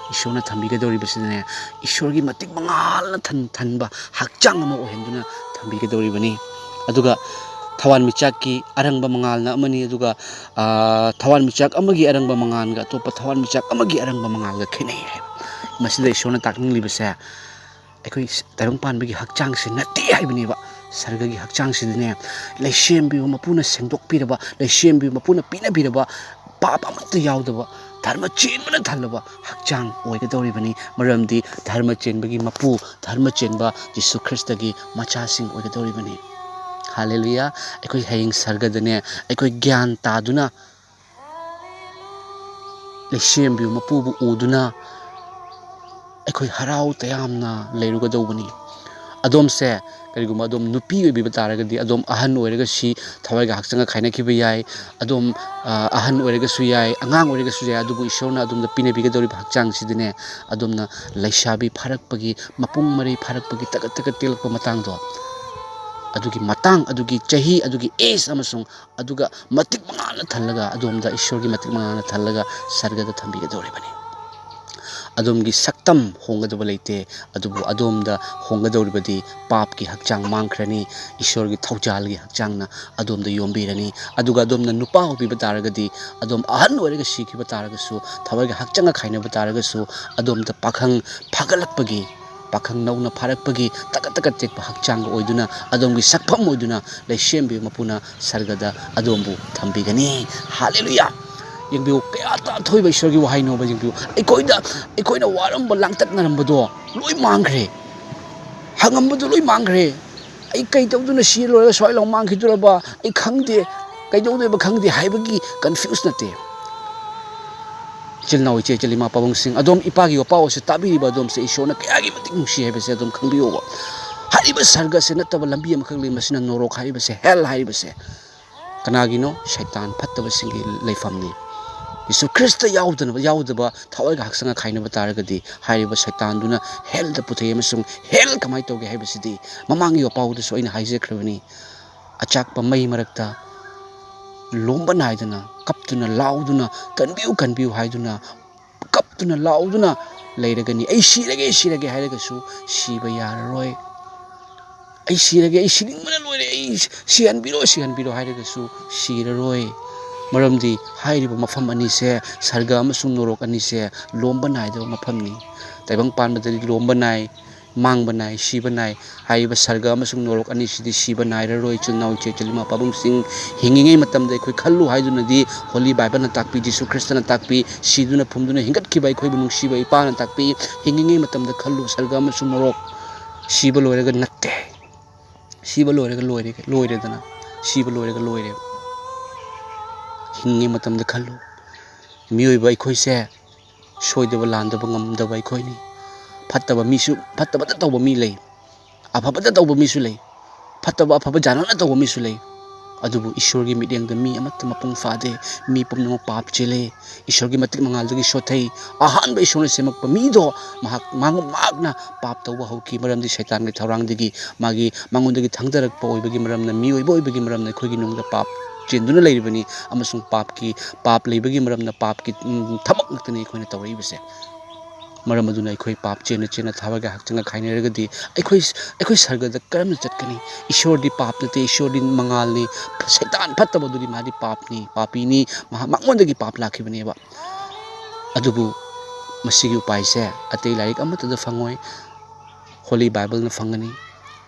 ꯏꯁꯣꯔꯅ ꯊꯝꯕꯤꯒꯗꯧꯔꯤꯕꯁꯤꯗꯅꯦ, ꯏꯁꯣꯔꯒꯤ ꯃꯇꯤꯛ ꯃꯉꯥꯜꯅ ꯊꯟ-, ꯊꯟꯕ ꯍꯛꯆꯥꯡ ꯑꯃ ꯑꯣꯏꯍꯟꯗꯨꯅ ꯊꯝꯕꯤꯒꯗꯧꯔꯤꯕꯅꯤ꯫ ꯑꯗꯨꯒ ꯊꯋꯥꯟꯃꯤꯆꯥꯛꯀꯤ ꯑꯔꯪꯕ ꯃꯉꯥꯜꯅ ꯑꯃꯅꯤ, ꯑꯗꯨꯒ, ꯑ, ꯊꯋꯥꯟꯃꯤꯆꯥꯛ ꯑꯃꯒꯤ ꯑꯔꯪꯕ ꯃꯉꯥꯜꯒ ꯑꯇꯣꯞꯄ ꯊꯋꯥꯟꯃꯤꯆꯥꯛ ꯑꯃꯒꯤ ꯑꯔꯪꯕ ꯃꯉꯥꯜꯒ ꯈꯦꯠꯅꯩ ꯍꯥꯏꯕ꯫ ꯃꯁꯤꯗ ꯏꯁꯣꯔꯅ ꯇꯥꯛꯅꯤꯡꯂꯤꯕꯁꯦ, ꯑꯩꯈꯣꯏ ꯇꯥꯏꯕꯪ ꯄꯥꯟꯕꯒꯤ ꯍꯛꯆꯥꯡꯁꯤ ꯅꯠꯇꯦ ꯍꯥꯏꯕꯅꯦꯕ꯫ ꯁꯔꯒꯒꯤ ꯍꯛꯆꯥꯡꯁꯤꯗꯤꯅꯦ, ꯂꯩꯁꯦꯝꯕꯤꯕ ꯃꯄꯨꯅ ꯁꯦꯡꯗꯣꯛꯄꯤꯔꯕ, ꯂꯩꯁꯦꯝꯕꯤꯕ ꯃꯄꯨꯅ ꯄꯤꯅꯕꯤꯔꯕ, ꯄꯥꯞ ꯑꯃꯠꯇ ꯌꯥꯎꯗꯕ, ꯙꯔꯃ ꯆꯦꯟꯕꯅ ꯊꯜꯂꯕ ꯍꯛꯆꯥꯡ ꯑꯣꯏꯒꯗꯧꯔꯤꯕꯅꯤ꯫ ꯃꯔꯝꯗꯤ ꯙꯔꯃ ꯆꯦꯟꯕꯒꯤ ꯃꯄꯨ, ꯙꯔꯃ ꯆꯦꯟꯕ ꯖꯤꯁꯨ ꯈ꯭ꯔꯤꯁꯇꯒꯤ ꯃꯆꯥꯁꯤꯡ ꯑꯣꯏꯒꯗꯧꯔꯤꯕꯅꯤ꯫ ꯍꯥꯂꯦꯂꯨꯌꯥ꯫ ꯑꯩꯈꯣꯏ ꯍꯌꯦꯡ ꯁꯔꯒꯗꯅꯦ, ꯑꯩꯈꯣꯏ ꯒ꯭ꯌꯥꯟ ꯇꯥꯗꯨꯅ, ꯂꯩꯁꯦꯝꯕꯤꯕ ꯃꯄꯨꯕꯨ ꯎꯗꯨꯅ ꯑꯩꯈꯣꯏ ꯍꯔꯥꯎ ꯇꯌꯥꯝꯅ ꯂꯩꯔꯨꯒꯗꯧꯕꯅꯤ꯫ ꯑꯗꯣꯝꯁꯦ, ꯀꯔꯤꯒꯨꯝꯕ ꯑꯗꯣꯝ ꯅꯨꯄꯤ ꯑꯣꯏꯕꯤꯕ ꯇꯥꯔꯒꯗꯤ, ꯑꯗꯣꯝ ꯑꯍꯟ ꯑꯣꯏꯔꯒꯁꯤ ꯊꯋꯥꯏꯒ ꯍꯛꯆꯥꯡꯒ ꯈꯥꯏꯅꯈꯤꯕ ꯌꯥꯏ꯫ ꯑꯗꯣꯝ, ꯑ, ꯑꯍꯟ ꯑꯣꯏꯔꯒꯁꯨ ꯌꯥꯏ, ꯑꯉꯥꯡ ꯑꯣꯏꯔꯒꯁꯨ ꯌꯥꯏ, ꯑꯗꯨꯕꯨ ꯏꯁꯣꯔꯅ ꯑꯗꯣꯝꯗ ꯄꯤꯅꯕꯤꯒꯗꯧꯔꯤꯕ ꯍꯛꯆꯥꯡꯁꯤꯗꯅꯦ, ꯑꯗꯣꯝꯅ ꯂꯩꯁꯥꯕꯤ ꯐꯥꯔꯛꯄꯒꯤ, ꯃꯄꯨꯡ ꯃꯔꯩ ꯐꯥꯔꯛꯄꯒꯤ ꯇꯒꯠ ꯇꯒꯠ ꯇꯦꯛꯂꯛꯄ ꯃꯇꯥꯡꯗꯣ, ꯑꯗꯨꯒꯤ ꯃꯇꯥꯡ, ꯑꯗꯨꯒꯤ ꯆꯍꯤ, ꯑꯗꯨꯒꯤ age ꯑꯃꯁꯨꯡ ꯑꯗꯨꯒ ꯃꯇꯤꯛ ꯃꯉꯥꯅ ꯊꯜꯂꯒ, ꯑꯗꯣꯝꯗ ꯏꯁꯣꯔꯒꯤ ꯃꯇꯤꯛ ꯃꯉꯥꯅ ꯊꯜꯂꯒ ꯁꯔꯒꯗ ꯊꯝꯕꯤꯒꯗꯧꯔꯤꯕꯅꯤ꯫ ꯑꯗꯣꯝꯒꯤ ꯁꯛꯇꯝ ꯍꯣꯡꯒꯗꯕ ꯂꯩꯇꯦ, ꯑꯗꯨꯕꯨ ꯑꯗꯣꯝꯗ ꯍꯣꯡꯒꯗꯧꯔꯤꯕꯗꯤ ꯄꯥꯞꯀꯤ ꯍꯛꯆꯥꯡ ꯃꯥꯡꯈ꯭ꯔꯅꯤ, ꯏꯁꯣꯔꯒꯤ ꯊꯧꯖꯥꯜꯒꯤ ꯍꯛꯆꯥꯡꯅ ꯑꯗꯣꯝꯗ ꯌꯣꯝꯕꯤꯔꯅꯤ꯫ ꯑꯗꯨꯒ ꯑꯗꯣꯝꯅ ꯅꯨꯄꯥ ꯑꯣꯏꯕꯤꯕ ꯇꯥꯔꯒꯗꯤ, ꯑꯗꯣꯝ ꯑꯍꯟ ꯑꯣꯏꯔꯒ ꯁꯤꯈꯤꯕ ꯇꯥꯔꯒꯁꯨ, ꯊꯋꯥꯏꯒ ꯍꯛꯆꯥꯡꯒ ꯈꯥꯏꯅꯕ ꯇꯥꯔꯒꯁꯨ, ꯑꯗꯣꯝꯗ ꯄꯥꯈꯪ ꯐꯒꯠꯂꯛꯄꯒꯤ, ꯄꯥꯈꯪ ꯅꯧꯅ ꯐꯥꯔꯛꯄꯒꯤ ꯇꯀꯠ ꯇꯀꯠ ꯇꯦꯛꯄ ꯍꯛꯆꯥꯡꯒ ꯑꯣꯏꯗꯨꯅ, ꯑꯗꯣꯝꯒꯤ ꯁꯛꯐꯝ ꯑꯣꯏꯗꯨꯅ ꯂꯩꯁꯦꯝꯕꯤꯕ ꯃꯄꯨꯅ ꯁꯔꯒꯗ ꯑꯗꯣꯝꯕꯨ ꯊꯝꯕꯤꯒꯅꯤ꯫ ꯍꯥꯂꯦꯂꯨꯌꯥ! ꯌꯦꯡꯕꯤꯌꯨ, ꯀꯌꯥ ꯇꯥꯊꯣꯏꯕ ꯏꯁꯣꯔꯒꯤ ꯋꯥꯍꯩꯅꯣꯕ꯫ ꯌꯦꯡꯕꯤꯌꯨ, ꯑꯩꯈꯣꯏꯗ, ꯑꯩꯈꯣꯏꯅ ꯋꯥꯔꯝꯕ, ꯂꯥꯡꯇꯛꯅꯔꯝꯕꯗꯣ ꯂꯣꯏ ꯃꯥꯡꯈ꯭ꯔꯦ꯫ ꯍꯪꯉꯝꯕꯗꯣ ꯂꯣꯏ ꯃꯥꯡꯈ꯭ꯔꯦ꯫ ꯑꯩ ꯀꯩꯗꯧꯗꯨꯅ ꯁꯤ ꯂꯣꯏꯔꯒ ꯁ꯭ꯋꯥꯏ ꯂꯥꯎ ꯃꯥꯡꯈꯤꯗꯣꯔꯕ? ꯑꯩ ꯈꯪꯗꯦ, ꯀꯩꯗꯧꯗꯣꯏꯕ ꯈꯪꯗꯦ ꯍꯥꯏꯕꯒꯤ confuse ꯅꯠꯇꯦ꯫ ꯏꯆꯤꯜ ꯏꯅꯥꯎ, ꯏꯆꯦ ꯏꯆꯜ, ꯏꯃꯥ ꯄꯥꯕꯨꯡꯁꯤꯡ, ꯑꯗꯣꯝ ꯏꯄꯥꯒꯤ ꯋꯥꯄꯥꯎ ꯑꯁꯤ ꯇꯥꯕꯤꯔꯤꯕ ꯑꯗꯣꯝꯁꯦ ꯏꯁꯣꯔꯅ ꯀꯌꯥꯒꯤ ꯃꯇꯤꯛ ꯅꯨꯡꯁꯤ ꯍꯥꯏꯕꯁꯦ ꯑꯗꯨꯝ ꯈꯪꯕꯤꯌꯣꯕ꯫ ꯍꯥꯏꯔꯤꯕ ꯁꯔꯒꯁꯦ ꯅꯠꯇꯕ ꯂꯝꯕꯤ ꯑꯃꯈꯛ ꯂꯩ, ꯃꯁꯤꯅ ꯅꯣꯔꯣꯛ ꯍꯥꯏꯔꯤꯕꯁꯦ, hell ꯍꯥꯏꯔꯤꯕꯁꯦ꯫ ꯀꯅꯥꯒꯤꯅꯣ? ꯁꯩꯇꯥꯟ ꯐꯠꯇꯕꯁꯤꯡꯒꯤ ꯂꯩꯐꯝꯅꯤ꯫ ꯌꯦꯁꯨ ꯈ꯭ꯔꯤꯁꯇ ꯌꯥꯎꯗꯅꯕ, ꯌꯥꯎꯗꯕ, ꯊꯋꯥꯏꯒ ꯍꯛꯆꯥꯡꯒ ꯈꯥꯏꯅꯕ ꯇꯥꯔꯒꯗꯤ ꯍꯥꯏꯔꯤꯕ ꯁꯩꯇꯥꯟꯗꯨꯅ hellꯗ ꯄꯨꯊꯩ꯫ ꯑꯃꯁꯨꯡ hell ꯀꯃꯥꯏꯅ ꯇꯧꯒꯦ ꯍꯥꯏꯕꯁꯤꯗꯤ ꯃꯃꯥꯡꯒꯤ ꯋꯥꯄꯥꯎꯗꯁꯨ ꯑꯩꯅ ꯍꯥꯏꯖꯈ꯭ꯔꯕꯅꯤ꯫ ꯑꯆꯥꯛꯄ ꯃꯩ ꯃꯔꯛꯇ ꯂꯣꯝꯕ ꯅꯥꯏꯗꯅ, ꯀꯞꯇꯨꯅ, ꯂꯥꯎꯗꯨꯅ, "ꯀꯟꯕꯤꯌꯨ, ꯀꯟꯕꯤꯌꯨ" ꯍꯥꯏꯗꯨꯅ, ꯀꯞꯇꯨꯅ, ꯂꯥꯎꯗꯨꯅ ꯂꯩꯔꯒꯅꯤ꯫ "ꯑꯩ ꯁꯤꯔꯒꯦ, ꯁꯤꯔꯒꯦ" ꯍꯥꯏꯔꯒꯁꯨ ꯁꯤꯕ ꯌꯥꯔꯔꯣꯏ꯫ "ꯑꯩ ꯁꯤꯔꯒꯦ, ꯑꯩ ꯁꯤꯅꯤꯡꯕꯅ ꯂꯣꯏꯔꯦ, ꯑꯩ ꯁꯤꯍꯟꯕꯤꯔꯣ, ꯁꯤꯍꯟꯕꯤꯔꯣ" ꯍꯥꯏꯔꯒꯁꯨ ꯁꯤꯔꯔꯣꯏ꯫ ꯃꯔꯝꯗꯤ ꯍꯥꯏꯔꯤꯕ ꯃꯐꯝ ꯑꯅꯤꯁꯦ, ꯁꯔꯒ ꯑꯃꯁꯨꯡ ꯅꯣꯔꯣꯛ ꯑꯅꯤꯁꯦ, ꯂꯣꯝꯕ ꯅꯥꯏꯗꯕ ꯃꯐꯝꯅꯤ꯫ ꯇꯥꯏꯕꯪ ꯄꯥꯟꯕꯗꯗꯤ ꯂꯣꯝꯕ ꯅꯥꯏ, ꯃꯥꯡꯕ ꯅꯥꯏ, ꯁꯤꯕ ꯅꯥꯏ꯫ ꯍꯥꯏꯔꯤꯕ ꯁꯔꯒ ꯑꯃꯁꯨꯡ ꯅꯣꯔꯣꯛ ꯑꯅꯤꯁꯤꯗꯤ ꯁꯤꯕ ꯅꯥꯏꯔꯔꯣꯏ꯫ ꯏꯆꯤꯜ ꯏꯅꯥꯎ, ꯏꯆꯦ ꯏꯆꯜ, ꯏꯃꯥ ꯄꯥꯕꯨꯡꯁꯤꯡ, ꯍꯤꯡꯉꯤꯉꯩ ꯃꯇꯝꯗ ꯑꯩꯈꯣꯏ ꯈꯜꯂꯨ ꯍꯥꯏꯗꯨꯅꯗꯤ Holy Bibleꯅ ꯇꯥꯛꯄꯤ, ꯖꯤꯁꯨ ꯈ꯭ꯔꯤꯁꯇꯅ ꯇꯥꯛꯄꯤ, ꯁꯤꯗꯨꯅ ꯐꯨꯝꯗꯨꯅ ꯍꯤꯡꯒꯠꯈꯤꯕ ꯑꯩꯈꯣꯏꯕꯨ ꯅꯨꯡꯁꯤꯕ ꯏꯄꯥꯅ ꯇꯥꯛꯄꯤ, ꯍꯤꯡꯉꯤꯉꯩ ꯃꯇꯝꯗ ꯈꯜꯂꯨ, ꯁꯔꯒ ꯑꯃꯁꯨꯡ ꯅꯣꯔꯣꯛ꯫ ꯁꯤꯕ ꯂꯣꯏꯔꯒ ꯅꯠꯇꯦ꯫ ꯁꯤꯕ ꯂꯣꯏꯔꯒ ꯂꯣꯏꯔꯦ, ꯂꯣꯏꯔꯦꯗꯅ꯫ ꯁꯤꯕ ꯂꯣꯏꯔꯒ ꯂꯣꯏꯔꯦ꯫ ꯍꯤꯡꯉꯤꯉꯩ ꯃꯇꯝꯗ ꯈꯜꯂꯨ꯫ ꯃꯤꯑꯣꯏꯕ ꯑꯩꯈꯣꯏꯁꯦ ꯁꯣꯏꯗꯕ ꯂꯥꯟꯗꯕ ꯉꯝꯗꯕ ꯑꯩꯈꯣꯏꯅꯤ꯫ ꯐꯠꯇꯕ ꯃꯤꯁꯨ, ꯐꯠꯇꯕꯇ ꯇꯧꯕ ꯃꯤ ꯂꯩ, ꯑꯐꯕꯇ ꯇꯧꯕ ꯃꯤꯁꯨ ꯂꯩ, ꯐꯠꯇꯕ ꯑꯐꯕ ꯖꯥꯅꯅ ꯇꯧꯕ ꯃꯤꯁꯨ ꯂꯩ꯫ ꯑꯗꯨꯕꯨ ꯏꯁꯣꯔꯒꯤ ꯃꯤꯠꯌꯦꯡꯗ ꯃꯤ ꯑꯃꯠꯇ ꯃꯄꯨꯡ ꯐꯥꯗꯦ꯫ ꯃꯤ ꯄꯨꯝꯅꯃꯛ ꯄꯥꯞ ꯆꯦꯜꯂꯦ꯫ ꯏꯁꯣꯔꯒꯤ ꯃꯇꯤꯛ ꯃꯉꯥꯜꯗꯒꯤ ꯁꯣꯠꯊꯩ꯫ ꯑꯍꯥꯟꯕ ꯏꯁꯣꯔꯅ ꯁꯦꯝꯃꯛꯄ ꯃꯤꯗꯣ ꯃꯍꯥꯛ, ꯃꯍꯥꯛ, ꯃꯍꯥꯛꯅ ꯄꯥꯞ ꯇꯧꯕ ꯍꯧꯈꯤ꯫ ꯃꯔꯝꯗꯤ ꯁꯩꯇꯥꯟꯒꯤ ꯊꯧꯔꯥꯡꯗꯒꯤ ꯃꯥꯒꯤ, ꯃꯉꯣꯟꯗꯒꯤ ꯊꯥꯡꯗꯔꯛꯄ ꯑꯣꯏꯕꯒꯤ ꯃꯔꯝꯅ, ꯃꯤꯑꯣꯏꯕ ꯑꯣꯏꯕꯒꯤ ꯃꯔꯝꯅ ꯑꯩꯈꯣꯏꯒꯤ ꯅꯨꯡꯗ ꯄꯥꯞ ꯆꯦꯟꯗꯨꯅ ꯂꯩꯔꯤꯕꯅꯤ꯫ ꯑꯃꯁꯨꯡ ꯄꯥꯞꯀꯤ, ꯄꯥꯞ ꯂꯩꯕꯒꯤ ꯃꯔꯝꯅ ꯄꯥꯞꯀꯤ, ꯎꯝ, ꯊꯕꯛ ꯉꯥꯛꯇꯅꯤ ꯑꯩꯈꯣꯏꯅ ꯇꯧꯔꯛꯏꯕꯁꯦ꯫ ꯃꯔꯝ ꯑꯗꯨꯅ ꯑꯩꯈꯣꯏ ꯄꯥꯞ ꯆꯦꯟꯅ ꯆꯦꯟꯅ ꯊꯋꯥꯏꯒ ꯍꯛꯆꯥꯡꯒ ꯈꯥꯏꯅꯔꯒꯗꯤ ꯑꯩꯈꯣꯏ, ꯑꯩꯈꯣꯏ ꯁꯔꯒꯗ ꯀꯔꯝꯅ ꯆꯠꯀꯅꯤ? ꯏꯁꯣꯔꯗꯤ ꯄꯥꯞ ꯅꯠꯇꯦ, ꯏꯁꯣꯔꯗꯤ ꯃꯉꯥꯜꯅꯤ꯫ ꯁꯩꯇꯥꯟ ꯐꯠꯇꯕꯗꯨꯗꯤ ꯃꯥꯗꯤ ꯄꯥꯞꯅꯤ, ꯄꯥꯄꯤꯅꯤ, ꯃꯍꯥꯛ, ꯃꯉꯣꯟꯗꯒꯤ ꯄꯥꯞ ꯂꯥꯛꯈꯤꯕꯅꯦꯕ꯫ ꯑꯗꯨꯕꯨ ꯃꯁꯤꯒꯤ ꯎꯄꯥꯏꯁꯦ ꯑꯇꯩ ꯂꯥꯏꯔꯤꯛ ꯑꯃꯠꯇꯗ ꯐꯪꯉꯣꯏ꯫ ꯍꯣꯂꯤ ꯕꯥꯏꯕꯜꯅ ꯐꯪꯒꯅꯤ,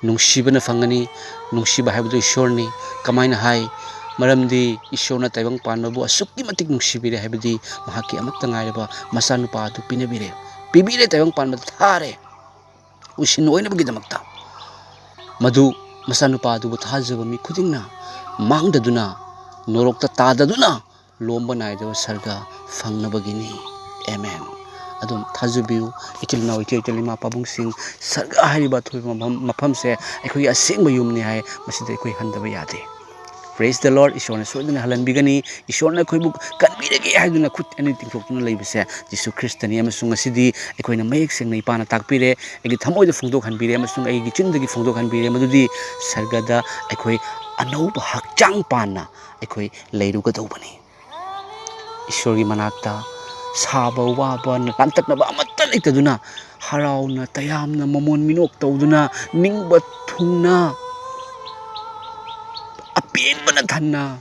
ꯅꯨꯡꯁꯤꯕꯅ ꯐꯪꯒꯅꯤ꯫ ꯅꯨꯡꯁꯤꯕ ꯍꯥꯏꯕꯗꯨ ꯏꯁꯣꯔꯅꯤ꯫ ꯀꯃꯥꯏꯅ ꯍꯥꯏ? ꯃꯔꯝꯗꯤ ꯏꯁꯣꯔꯅ ꯇꯥꯏꯕꯪ ꯄꯥꯟꯕꯕꯨ ꯑꯁꯨꯛꯀꯤ ꯃꯇꯤꯛ ꯅꯨꯡꯁꯤꯕꯤꯔꯦ ꯍꯥꯏꯕꯗꯤ ꯃꯍꯥꯛꯀꯤ ꯑꯃꯠꯇ ꯉꯥꯏꯔꯕ ꯃꯆꯥꯅꯨꯄꯥ ꯑꯗꯨ ꯄꯤꯅꯕꯤꯔꯦ, ꯄꯤꯕꯤꯔꯦ, ꯇꯥꯏꯕꯪ ꯄꯥꯟꯕꯗ ꯊꯥꯔꯦ, ꯎꯁꯤꯟ ꯑꯣꯏꯅꯕꯒꯤꯗꯃꯛꯇ꯫ ꯃꯗꯨ ꯃꯆꯥꯅꯨꯄꯥ ꯑꯗꯨꯕꯨ ꯊꯥꯖꯕ ꯃꯤ ꯈꯨꯗꯤꯡꯅ ꯃꯥꯡꯗꯗꯨꯅ, ꯅꯣꯔꯣꯛꯇ ꯇꯥꯗꯗꯨꯅ, ꯂꯣꯝꯕ ꯅꯥꯏꯗꯕ ꯁꯔꯒ ꯐꯪꯅꯕꯒꯤꯅꯤ꯫ ꯑꯦꯃꯦꯟ꯫ ꯑꯗꯨꯝ ꯊꯥꯖꯕꯤꯌꯨ, ꯏꯆꯤꯜ ꯏꯅꯥꯎ, ꯏꯆꯦ ꯏꯆꯜ, ꯏꯃꯥ ꯄꯥꯕꯨꯡꯁꯤꯡ, ꯁꯔꯒ ꯍꯥꯏꯔꯤꯕ ꯑꯊꯣꯏꯕ ꯃꯐꯝ, ꯃꯐꯝꯁꯦ ꯑꯩꯈꯣꯏꯒꯤ ꯑꯁꯦꯡꯕ ꯌꯨꯝꯅꯤ ꯍꯥꯏ, ꯃꯁꯤꯗ ꯑꯩꯈꯣꯏ ꯍꯟꯗꯕ ꯌꯥꯗꯦ꯫ Praise the Lord꯫ ꯏꯁꯣꯔꯅ ꯁꯣꯏꯗꯅ ꯍꯜꯍꯟꯕꯤꯒꯅꯤ꯫ ꯏꯁꯣꯔꯅ ꯑꯩꯈꯣꯏꯕꯨ ꯀꯟꯕꯤꯔꯒꯦ ꯍꯥꯏꯗꯨꯅ ꯈꯨꯠ ꯑꯅꯤ ꯇꯤꯡꯊꯣꯛꯇꯨꯅ ꯂꯩꯕꯁꯦ ꯖꯤꯁꯨ ꯈ꯭ꯔꯤꯁꯇꯅꯤ꯫ ꯑꯃꯁꯨꯡ ꯉꯁꯤꯗꯤ ꯑꯩꯈꯣꯏꯅ ꯃꯌꯦꯛ ꯁꯦꯡꯅ ꯏꯄꯥꯅ ꯇꯥꯛꯄꯤꯔꯦ, ꯑꯩꯒꯤ ꯊꯃꯣꯏꯗ ꯐꯣꯡꯗꯣꯛꯍꯟꯕꯤꯔꯦ, ꯑꯃꯁꯨꯡ ꯑꯩꯒꯤ ꯆꯤꯟꯗꯒꯤ ꯐꯣꯡꯗꯣꯛꯍꯟꯕꯤꯔꯦ, ꯃꯗꯨꯗꯤ ꯁꯔꯒꯗ ꯑꯩꯈꯣꯏ ꯑꯅꯧꯕ ꯍꯛꯆꯥꯡ ꯄꯥꯟꯅ ꯑꯩꯈꯣꯏ ꯂꯩꯔꯨꯒꯗꯧꯕꯅꯤ꯫ ꯏꯁꯣꯔꯒꯤ ꯃꯅꯥꯛꯇ ꯁꯥꯕ ꯋꯥꯕ ꯂꯥꯡꯇꯛꯅꯕ ꯑꯃꯠꯇ ꯂꯩꯇꯗꯨꯅ, ꯍꯔꯥꯎꯅ ꯇꯌꯥꯝꯅ ꯃꯃꯣꯟ ꯃꯤꯅꯣꯛ ꯇꯧꯗꯨꯅ, ꯅꯤꯡꯕ ꯊꯨꯡꯅ, ꯑꯄꯦꯟꯕꯅ ꯊꯟꯅ,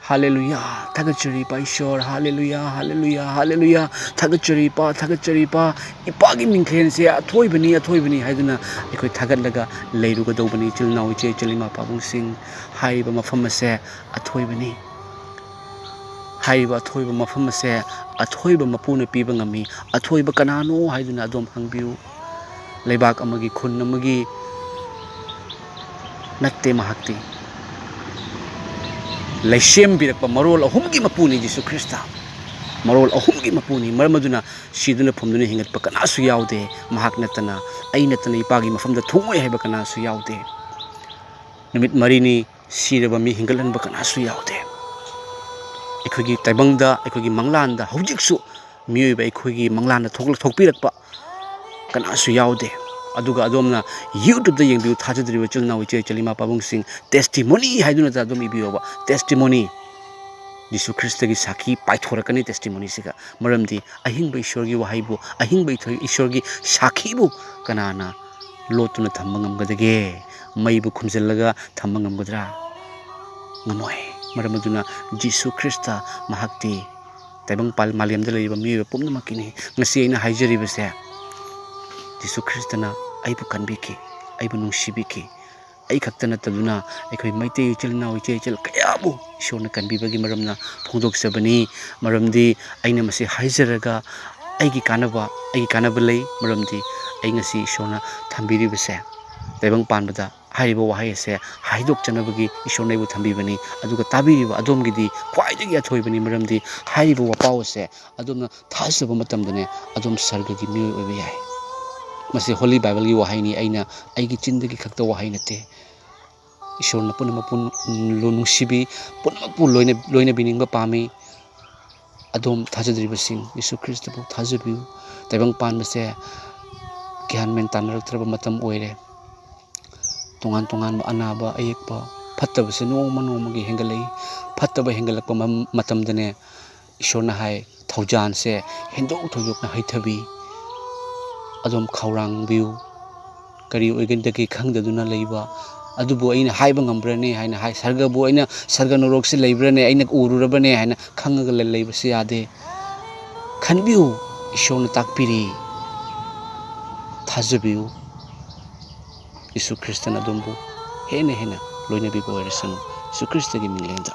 ꯍꯥꯂꯦꯂꯨꯌꯥ, ꯊꯥꯒꯠꯆꯔꯤ ꯏꯄꯥ ꯏꯁꯣꯔ, ꯍꯥꯂꯦꯂꯨꯌꯥ, ꯍꯥꯂꯦꯂꯨꯌꯥ, ꯍꯥꯂꯦꯂꯨꯌꯥ, ꯊꯥꯒꯠꯆꯔꯤ ꯏꯄꯥ, ꯊꯥꯒꯠꯆꯔꯤ ꯏꯄꯥ, ꯏꯄꯥꯒꯤ ꯃꯤꯡꯊꯦꯜꯁꯦ ꯑꯊꯣꯏꯕꯅꯤ, ꯑꯊꯣꯏꯕꯅꯤ ꯍꯥꯏꯗꯨꯅ ꯑꯩꯈꯣꯏ ꯊꯥꯒꯠꯂꯒ ꯂꯩꯔꯨꯒꯗꯧꯕꯅꯤ꯫ ꯏꯆꯤꯜ ꯏꯅꯥꯎ, ꯏꯆꯦ ꯏꯆꯜ, ꯏꯃꯥ ꯄꯥꯕꯨꯡꯁꯤꯡ, ꯍꯥꯏꯔꯤꯕ ꯃꯐꯝ ꯑꯁꯦ ꯑꯊꯣꯏꯕꯅꯤ꯫ ꯍꯥꯏꯔꯤꯕ ꯑꯊꯣꯏꯕ ꯃꯐꯝ ꯑꯁꯦ ꯑꯊꯣꯏꯕ ꯃꯄꯨꯅ ꯄꯤꯕ ꯉꯝꯃꯤ꯫ ꯑꯊꯣꯏꯕ ꯀꯅꯥꯅꯣ ꯍꯥꯏꯗꯨꯅ ꯑꯗꯣꯝ ꯍꯪꯕꯤꯌꯨ꯫ ꯂꯩꯕꯥꯛ ꯑꯃꯒꯤ, ꯈꯨꯟ ꯑꯃꯒꯤ ꯅꯠꯇꯦ ꯃꯍꯥꯛꯇꯤ꯫ ꯂꯩꯁꯦꯝꯕꯤꯔꯛꯄ ꯃꯔꯣꯜ ꯑꯍꯨꯝꯒꯤ ꯃꯄꯨꯅꯤ ꯖꯤꯁꯨ ꯈ꯭ꯔꯤꯁꯇ꯫ ꯃꯔꯣꯜ ꯑꯍꯨꯝꯒꯤ ꯃꯄꯨꯅꯤ꯫ ꯃꯔꯝ ꯑꯗꯨꯅ ꯁꯤꯗꯨꯅ ꯐꯨꯝꯗꯨꯅ ꯍꯤꯡꯒꯠꯄ ꯀꯅꯥꯁꯨ ꯌꯥꯎꯗꯦ꯫ ꯃꯍꯥꯛ ꯅꯠꯇꯅ, ꯑꯩ ꯅꯠꯇꯅ ꯏꯄꯥꯒꯤ ꯃꯐꯝꯗ ꯊꯨꯡꯉꯣꯏ ꯍꯥꯏꯕ ꯀꯅꯥꯁꯨ ꯌꯥꯎꯗꯦ꯫ ꯅꯨꯃꯤꯠ ꯃꯔꯤꯅꯤ ꯁꯤꯔꯕ ꯃꯤ ꯍꯤꯡꯒꯠꯍꯟꯕ ꯀꯅꯥꯁꯨ ꯌꯥꯎꯗꯦ꯫ ꯑꯩꯈꯣꯏꯒꯤ ꯇꯥꯏꯕꯪꯗ, ꯑꯩꯈꯣꯏꯒꯤ ꯃꯪꯂꯥꯟꯗ ꯍꯧꯖꯤꯛꯁꯨ ꯃꯤꯑꯣꯏꯕ ꯑꯩꯈꯣꯏꯒꯤ ꯃꯪꯂꯥꯟꯗ ꯊꯣꯛꯂꯛ-, ꯊꯣꯛꯄꯤꯔꯛꯄ ꯀꯅꯥꯁꯨ ꯌꯥꯎꯗꯦ꯫ ꯑꯗꯨꯒ ꯑꯗꯣꯝꯅ YouTube-ꯇ ꯌꯦꯡꯕꯤꯌꯨ, ꯊꯥꯖꯗ꯭ꯔꯤꯕ ꯏꯆꯤꯜ ꯏꯅꯥꯎ, ꯏꯆꯦ ꯏꯆꯜ, ꯏꯃꯥ ꯄꯥꯕꯨꯡꯁꯤꯡ, testimony ꯍꯥꯏꯗꯨꯅ ꯑꯗꯨꯝ ꯏꯕꯤꯌꯣꯕ, testimony꯫ ꯖꯤꯁꯨ ꯈ꯭ꯔꯤꯁꯇꯒꯤ ꯁꯥꯈꯤ ꯄꯥꯏꯊꯣꯔꯛꯀꯅꯤ testimony-ꯁꯤꯒ꯫ ꯃꯔꯝꯗꯤ ꯑꯍꯤꯡꯕ ꯏꯁꯣꯔꯒꯤ ꯋꯥꯍꯩꯕꯨ, ꯑꯍꯤꯡꯕ ꯏꯊꯣꯏ-, ꯏꯁꯣꯔꯒꯤ ꯁꯥꯈꯤꯕꯨ ꯀꯅꯥꯅ ꯂꯣꯠꯇꯨꯅ ꯊꯝꯕ ꯉꯝꯒꯗꯒꯦ? ꯃꯩꯕꯨ ꯈꯨꯝꯖꯤꯜꯂꯒ ꯊꯝꯕ ꯉꯝꯒꯗ꯭ꯔꯥ? ꯉꯝꯃꯣꯏ꯫ ꯃꯔꯝ ꯑꯗꯨꯅ ꯖꯤꯁꯨ ꯈ꯭ꯔꯤꯁꯇ ꯃꯍꯥꯛꯇꯤ ꯇꯥꯏꯕꯪꯄꯥꯜ ꯃꯥꯂꯦꯝꯗ ꯂꯩꯔꯤꯕ ꯃꯤꯑꯣꯏꯕ ꯄꯨꯝꯅꯃꯛꯀꯤꯅꯤ꯫ ꯉꯁꯤ ꯑꯩꯅ ꯍꯥꯏꯖꯔꯤꯕꯁꯦ, ꯖꯤꯁꯨ ꯈ꯭ꯔꯤꯁꯇꯅ ꯑꯩꯕꯨ ꯀꯟꯕꯤꯈꯤ, ꯑꯩꯕꯨ ꯅꯨꯡꯁꯤꯕꯤꯈꯤ꯫ ꯑꯩ ꯈꯛꯇ ꯅꯠꯇꯗꯨꯅ ꯑꯩꯈꯣꯏ ꯃꯩꯇꯩ ꯏꯆꯤꯜ ꯏꯅꯥꯎ, ꯏꯆꯦ ꯏꯆꯜ ꯀꯌꯥꯕꯨ ꯏꯁꯣꯔꯅ ꯀꯟꯕꯤꯕꯒꯤ ꯃꯔꯝꯅ ꯐꯣꯡꯗꯣꯛꯆꯕꯅꯤ꯫ ꯃꯔꯝꯗꯤ ꯑꯩꯅ ꯃꯁꯤ ꯍꯥꯏꯖꯔꯒ ꯑꯩꯒꯤ ꯀꯥꯟꯅꯕ, ꯑꯩꯒꯤ ꯀꯥꯟꯅꯕ ꯂꯩ꯫ ꯃꯔꯝꯗꯤ ꯑꯩ ꯉꯁꯤ ꯏꯁꯣꯔꯅ ꯊꯝꯕꯤꯔꯤꯕꯁꯦ ꯇꯥꯏꯕꯪ ꯄꯥꯟꯕꯗ ꯍꯥꯏꯔꯤꯕ ꯋꯥꯍꯩ ꯑꯁꯦ ꯍꯥꯏꯗꯣꯛꯆꯅꯕꯒꯤ ꯏꯁꯣꯔꯅ ꯑꯩꯕꯨ ꯊꯝꯕꯤꯕꯅꯤ꯫ ꯑꯗꯨꯒ ꯇꯥꯕꯤꯔꯤꯕ ꯑꯗꯣꯝꯒꯤꯗꯤ ꯈ꯭ꯋꯥꯏꯗꯒꯤ ꯑꯊꯣꯏꯕꯅꯤ, ꯃꯔꯝꯗꯤ ꯍꯥꯏꯔꯤꯕ ꯋꯥꯄꯥꯎ ꯑꯁꯦ ꯑꯗꯣꯝꯅ ꯊꯥꯖꯕ ꯃꯇꯝꯗꯅꯦ, ꯑꯗꯣꯝ ꯁꯔꯒꯒꯤ ꯃꯤꯑꯣꯏ ꯑꯣꯏꯕ ꯌꯥꯏ꯫ ꯃꯁꯤ Holy Bible-ꯒꯤ ꯋꯥꯍꯩꯅꯤ, ꯑꯩꯅ ꯑꯩꯒꯤ ꯆꯤꯟꯗꯒꯤ ꯈꯛꯇ ꯋꯥꯍꯩ ꯅꯠꯇꯦ꯫ ꯏꯁꯣꯔꯅ ꯄꯨꯝꯅꯃꯛꯄꯨ ꯅꯨꯡꯁꯤꯕꯤ, ꯄꯨꯝꯅꯃꯛꯄꯨ ꯂꯣꯏꯅ-, ꯂꯣꯏꯅꯕꯤꯅꯤꯡꯕ ꯄꯥꯝꯃꯤ꯫ ꯑꯗꯣꯝ ꯊꯥꯖꯗ꯭ꯔꯤꯕꯁꯤꯡ, ꯖꯤꯁꯨ ꯈ꯭ꯔꯤꯁꯇꯕꯨ ꯊꯥꯖꯕꯤꯌꯨ꯫ ꯇꯥꯏꯕꯪ ꯄꯥꯟꯕꯁꯦ ꯒ꯭ꯌꯥꯟ ꯃꯦꯟ ꯇꯥꯅꯔꯛꯇ꯭ꯔꯕ ꯃꯇꯝ ꯑꯣꯏꯔꯦ꯫ ꯇꯣꯉꯥꯟ ꯇꯣꯉꯥꯟꯕ ꯑꯅꯥꯕ ꯑꯌꯦꯛꯄ, ꯐꯠꯇꯕꯁꯦ ꯅꯣꯡꯃ ꯅꯣꯡꯃꯒꯤ ꯍꯦꯟꯒꯠꯂꯛꯏ꯫ ꯐꯠꯇꯕ ꯍꯦꯟꯒꯠꯂꯛꯄ ꯃ-, ꯃꯇꯝꯗꯅꯦ, ꯏꯁꯣꯔꯅ ꯍꯥꯏ, ꯊꯧꯖꯥꯜꯁꯦ ꯍꯦꯟꯗꯣꯛ ꯊꯣꯏꯗꯣꯛꯅ ꯍꯩꯊꯕꯤ꯫ ꯑꯗꯣꯝ ꯈꯧꯔꯥꯡꯕꯤꯌꯨ꯫ ꯀꯔꯤ ꯑꯣꯏꯒꯗꯒꯦ ꯈꯪꯗꯗꯨꯅ ꯂꯩꯕ ꯑꯗꯨꯕꯨ ꯑꯩꯅ ꯍꯥꯏꯕ ꯉꯝꯕ꯭ꯔꯅꯦ ꯍꯥꯏꯅ ꯍꯥꯏ꯫ ꯁꯔꯒꯕꯨ ꯑꯩꯅ, ꯁꯔꯒ ꯅꯣꯔꯣꯛꯁꯤ ꯂꯩꯕ꯭ꯔꯅꯦ, ꯑꯩꯅ ꯎꯔꯨꯔꯕꯅꯦ ꯍꯥꯏꯅ ꯈꯪꯉꯒ ꯂꯩ-, ꯂꯩꯕꯁꯨ ꯌꯥꯗꯦ꯫ ꯈꯟꯕꯤꯌꯨ, ꯏꯁꯣꯔꯅ ꯇꯥꯛꯄꯤꯔꯤ꯫ ꯊꯥꯖꯕꯤꯌꯨ, ꯖꯤꯁꯨ ꯈ꯭ꯔꯤꯁꯇꯅ ꯑꯗꯣꯝꯕꯨ ꯍꯦꯟꯅ ꯍꯦꯟꯅ ꯂꯣꯏꯅꯕꯤꯕ ꯑꯣꯏꯔꯁꯅꯨ꯫ ꯖꯤꯁꯨ ꯈ꯭ꯔꯤꯁꯇꯒꯤ ꯃꯤꯡꯂꯦꯟꯗ꯫